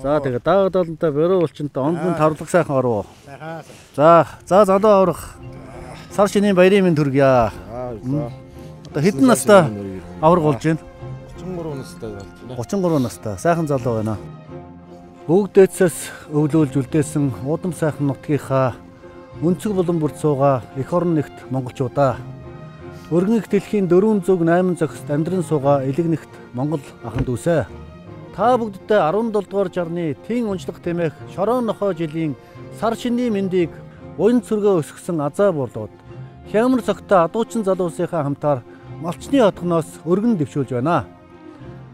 За тэгээ даагдалантай бөрөө булчинтай онд нь тарлаг сайхан оров. За за залуу аврах. Сар шинийн баярын минь төргийа. Одоо хэдэн настай авраг болж байна? 33 настай болж байна. 33 настай. Сайхан залуу байна. Бүгд дээдсээс өвлөөлж үлдээсэн удам сайхан нутгийнхаа өнцөг булан бүрд суугаа эх орон нэгт монголчуудаа. Өргөнх дэлхийн 408 зохист амьдран суугаа элэг нэгт монгол аханд үсэ. Та бүгддээ 17 дугаар жарны тийн унжлах тэмээх шорон нохой жилийн сар шинийн мэндийг буян цэргээ өсгсөн азаа бурлууд хямар цогтой адуучин залуусынхаа хамтаар малчны отгоноос өргөн дэвшүүлж байна.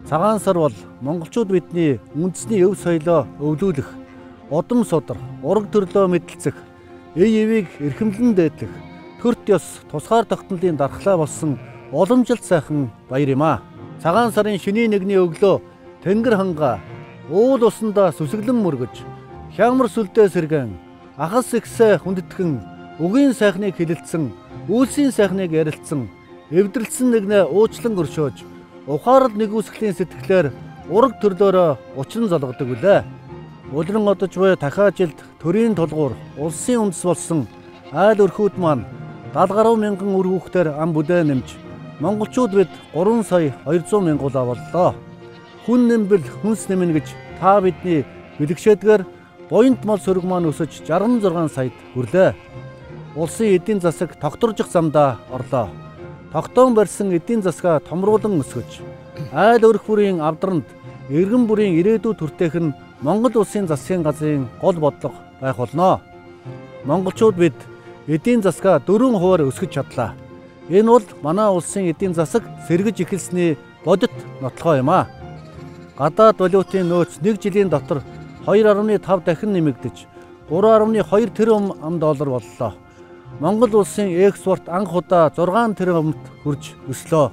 Цагаан сар бол монголчууд бидний үндэсний өв соёлоо өвлүүлэх, удам судар, ураг төрлөө мэдлцэх, ий эвийг эрхэмлэн дээдлэх, төрт ёс тусгаар тогтнолын дархлаа болсон уламжилт сайхан баяр юм аа. Цагаан сарын шинийн нэгний өглөө тэнгэр хангаа уул усандаа сүсэглэн мөргөж, хямар сүлдээ сэргэн, ахас ихсээ хүндэтгэн, үгийн сайхныг хилэлцэн, үйлсийн сайхныг ярилцсан, эвдрэлсэн нэгнээ уучлан өршөөж, ухаарал нэгүсглийн сэтгэлээр ураг төрлөөрөө учин золгодог үлээ. Улиран одож буй дахиад жилд төрийн тулгуур улсын үндэс болсон айл өрхүүд маань 70 гаруй мянган үр хүүхдээр ам бүлээн нэмж монголчууд бид 3 сая 200 мянгуулаа боллоо. Хүн нэмбэл хүнс нэмнэ гэж та бидний бэлгшээдгээр буянт мал сөрөг маань өсөж 66 саяд хүрлээ. Улсын эдийн засаг тогтворжих замдаа орлоо. Тогтоон барьсан эдийн засгаа томруулан өсгөж, айл өрх бүрийн авдранд иргэн бүрийн ирээдүй төртөөх нь Монгол улсын засгийн газрын гол бодлого байх болно. Монголчууд бид эдийн засгаа 4 хувиар өсгөж чадлаа. Энэ бол манай улсын эдийн засаг сэргэж эхэлсний бодит нотлохоо юм аа. Гадаад валютын нөөц нэг жилийн дотор 2.5 дахин нэмэгдэж 3.2 тэрбум ам доллар боллоо. Монгол улсын экспорт анх удаа 6 тэрбумт хүрч өслөө.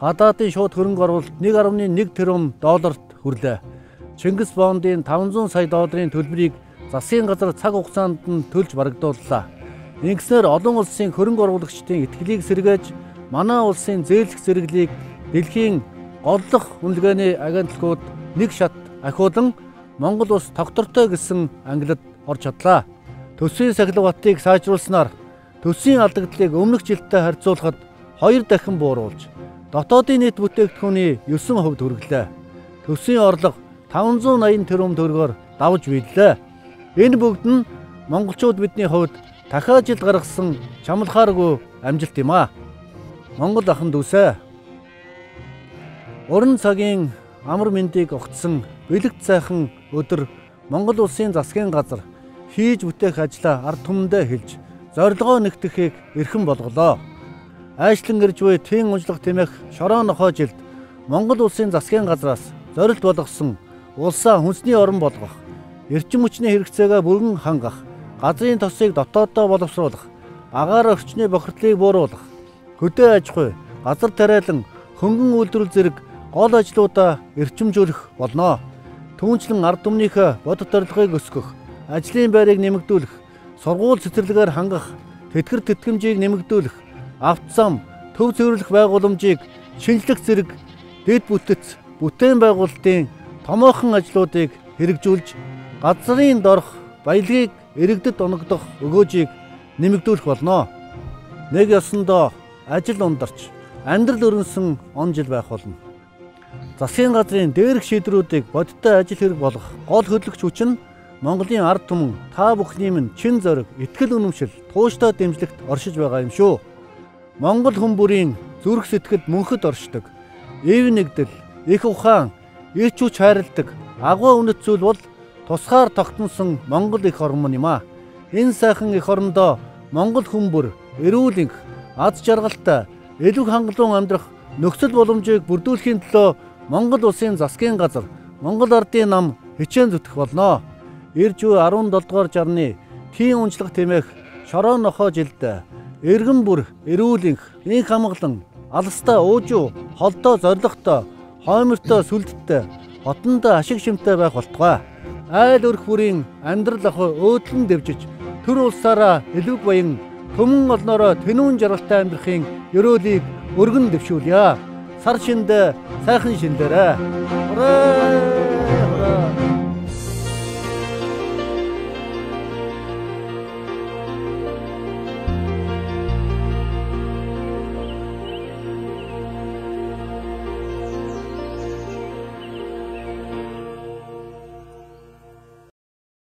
Гадаадын шууд хөрөнгө оруулалт 1.1 тэрбум долларт хүрлээ. Чингис бондын 500 сая долларын төлбөрийг засгийн газар цаг хугацаанд нь төлж барагдууллаа. Ингэснээр олон улсын хөрөнгө оруулагчдын итгэлийг сэргээж, манай улсын зээлэх зэрэглийг дэлхийн голлох үнэлгээний агентлагууд нэг шат ахиулан Монгол улс тогтвортой гэсэн ангилалд орж чадлаа. Төсвийн сахилга баттыг сайжруулснаар төсвийн алдагдлыг өмнөх жилдтэй харьцуулахад 2 дахин бууруулж, дотоодын нийт бүтээгдэхүүний 9% хүргэлээ. Төсвийн орлого 580 тэрбум төгрөгөөр давж биеллээ. Энэ бүгд нь монголчууд бидний хувьд дахиад жил гаргасан чамлахааргүй амжилт юм аа. Монгол аханд үсэ. Уран цагийн амар мэндийг огтсон бэлэгт сайхан өдөр Монгол улсын засгийн газар хийж бүтээх ажлаа ард түмэндээ хэлж, зорилгоо нэгтгэхийг эрхэм болголоо. Айшлан ирж буй тийн унжлах тэмээх шороо нохой жилд Монгол улсын засгийн газраас зорилт болгосон улсаа хүнсний орон болгох, эрчим хүчний хэрэгцээгээ бүрэн хангах, газрын тосыг дотооддоо боловсруулах, агаар орчны бохирдлыг бууруулах, хөдөө аж ахуй, газар тариалан, хөнгөн үйлдвэрлэл зэрэг гол ажлуудаа эрчимжүүлэх болно. Түүнчлэн ард түмнийхээ бодит зорилгыг өсгөх, ажлын байрыг нэмэгдүүлэх, сургууль цэцэрлэгээр хангах, тэтгэр тэтгэмжийг нэмэгдүүлэх, авто зам, төв цэвэрлэх байгууламжийг шинжлэх зэрэг дэд бүтэц, бүтээн байгуулалтын томоохон ажлуудыг хэрэгжүүлж, газрын дорх баялагийг иргэдэд оногдох өгөөжийг нэмэгдүүлэх болно. Нэг ёсондоо ажил ундарч, амьдрал өрнөсөн он жил байх болно. Засгийн газрын дээрх шийдвэрүүдийг бодиттой ажил хэрэг болгох гол хөдөлгөгч хүч нь Монголын ард түмэн та бүхний минь чин зориг, итгэл үнэмшил, тууштай дэмжлэгт оршиж байгаа юм шүү. Монгол хүн бүрийн зүрх сэтгэлд мөнхөд оршдог, ив нэгдэл, их ухаан, ирч хүч хайрладаг агуу үнэт зүйл бол тусгаар тогтносон Монгол эх орн юм аа. Энэ сайхан эх орондоо Монгол хүн бүр эрүүл энх, аз жаргалтай, элвэг хангалуун амьдрах нөхцөл боломжийг бүрдүүлэхийн төлөө Монгол улсын засгийн газар, Монгол ардын нам хичээн зүтгэх болно. Ирж буй 17 дугаар жарны тийн унжлах тэмээх шороо нохой жилд эргэн бүр эрүүл энх, энх амгалан, алстаа уужуу, холдоо зоригтой, хоймортой сүлдтэй, хотондоо ашиг шимтэй байх болтугай. Айл өрх бүрийн амьдрал ахуй өөдлөн дэвжиж, төр улсаараа элвэг баян, түмэн олноороо тэнүүн жаргалтай амьдрахын ерөөлийг өргөн дэвшүүлье. Сар шиндээ сайхан шиндээрээ. Ураа!